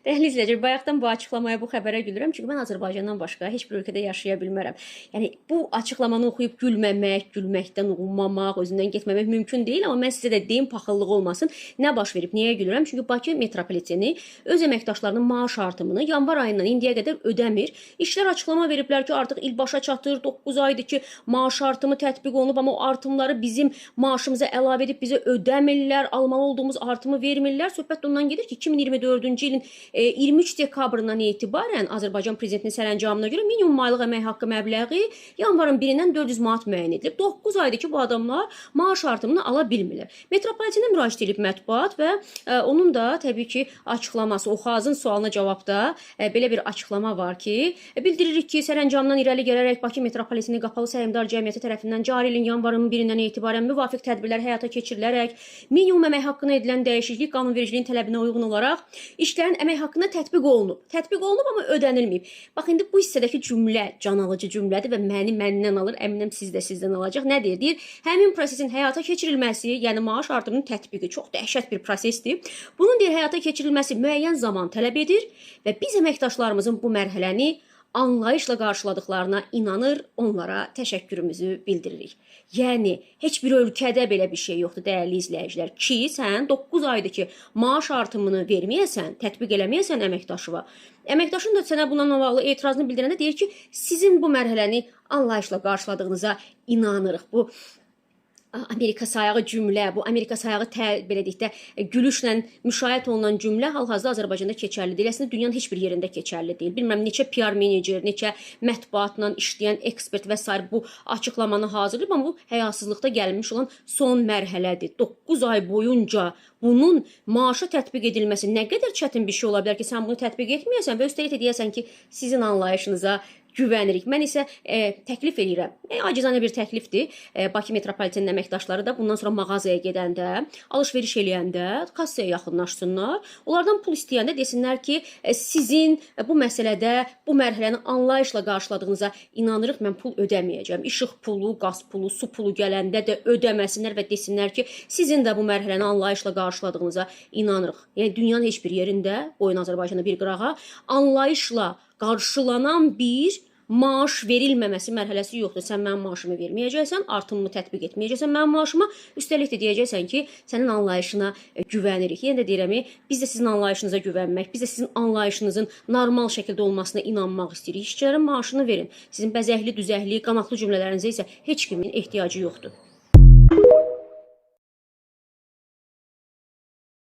Dəyərli izləyicilər, bayaqdan bu açıqlamaya, bu xəbərə gülürəm, çünki mən Azərbaycandan başqa heç bir ölkədə yaşaya bilmərəm. Yəni bu açıqlamanı oxuyub gülməmək, gülməkdən uğunmamaq, özündən getməmək mümkün deyil, amma mən sizə də deyim, paxıllıq olmasın. Nə baş verib, niyə gülürəm? Çünki Bakı metropoliteni öz əməkdaşlarının maaş artımını yanvar ayından indiyə qədər ödəmir. İşçilər açıqlama veriblər ki, artıq il başa çatır, 9 aydır ki, maaş artımı tətbiq olunub, amma o artımları bizim maaşımıza əlavə edib bizə ödəmirlər, almalı olduğumuz artımı vermirlər. Söhbət də ondan gedir ki, 2024-cü ilin 23 dekabrından etibarən Azərbaycan prezidentinin sərəncamına görə minimum aylıq əmək haqqı məbləği yanvarın 1-dən 400 manat müəyyən edilib. 9 aydır ki, bu adamlar maaş artımını ala bilmirlər. Metropolitenə müraciət edib mətbuat və onun da təbii ki, açıqlaması, Oxazın sualına cavabda belə bir açıqlama var ki, bildiririk ki, sərəncamdan irəli gələrək Bakı Metropoliteni Qapalı Səhmdar Cəmiyyəti tərəfindən cari ilin yanvarın 1-dən etibarən müvafiq tədbirlər həyata keçirilərək minimum əmək haqqına edilən dəyişiklik qanunvericiliyin tələbinə uyğun olaraq işçilərin əmək haqqına tətbiq olunub. Tətbiq olunub, amma ödənilməyib. Bax, indi bu hissədəki cümlə canalıcı cümlədir və məni məndən alır, əminəm siz də sizdən alacaq. Nə deyir? Deyir, həmin prosesin həyata keçirilməsi, yəni maaş artımının tətbiqi çox dəhşət bir prosesdir. Bunun deyir, həyata keçirilməsi müəyyən zaman tələb edir və biz əməkdaşlarımızın bu mərhələni anlayışla qarşıladıqlarına inanır, onlara təşəkkürümüzü bildiririk. Yəni heç bir ölkədə belə bir şey yoxdur, dəyərli izləyicilər ki, sən 9 aydır ki, maaş artımını verməyəsən, tətbiq eləməyəsən əməkdaşına. Əməkdaşın da sənə bununla bağlı etirazını bildirəndə deyir ki, sizin bu mərhələni anlayışla qarşıladığınıza inanırıq. Bu Amerika sayağı cümlə, bu Amerika sayağı belə deyək də gülüşlə müşayiət olunan cümlə hal-hazırda Azərbaycanda keçərli deyil. Əslində dünyanın heç bir yerində keçərli deyil. Bilmirəm neçə PR menecer, neçə mətbuatla işləyən ekspert və sair bu açıqlamanı hazırlayıb, amma bu həyasızlıqda gəlmiş olan son mərhələdir. 9 ay boyunca bunun maaşa tətbiq edilməsi nə qədər çətin bir şey ola bilər ki, sən bunu tətbiq etməyəsən və üstəlik də deyəsən ki, sizin anlayışınıza güvənirik. Mən isə təklif eləyirəm. Acizanə bir təklifdir. Bakı metropoliteninin əməkdaşları da bundan sonra mağazaya gedəndə, alış-veriş eləyəndə kassaya yaxınlaşsınlar. Onlardan pul istəyəndə desinlər ki, sizin bu məsələdə bu mərhələni anlayışla qarşıladığınıza inanırıq, mən pul ödəməyəcəm. İşıq pulu, qaz pulu, su pulu gələndə də ödəməsinlər və desinlər ki, sizin də bu mərhələni anlayışla qarşıladığınıza inanırıq. Yəni dünyanın heç bir yerində, qoyun Azərbaycanı bir qırağa, anlayışla qarşılanan bir maaş verilməməsi mərhələsi yoxdur. Sən mənim maaşımı verməyəcəksən, artımımı tətbiq etməyəcəksən mənim maaşıma, üstəlik də deyəcəksən ki, sənin anlayışına güvənirik. Yenə də deyirəm, biz də sizin anlayışınıza güvənmək, biz də sizin anlayışınızın normal şəkildə olmasına inanmaq istəyirik. İşçilərin maaşını verin. Sizin bəzəkli, düzəkli, qanatlı cümlələrinizə isə heç kimin ehtiyacı yoxdur.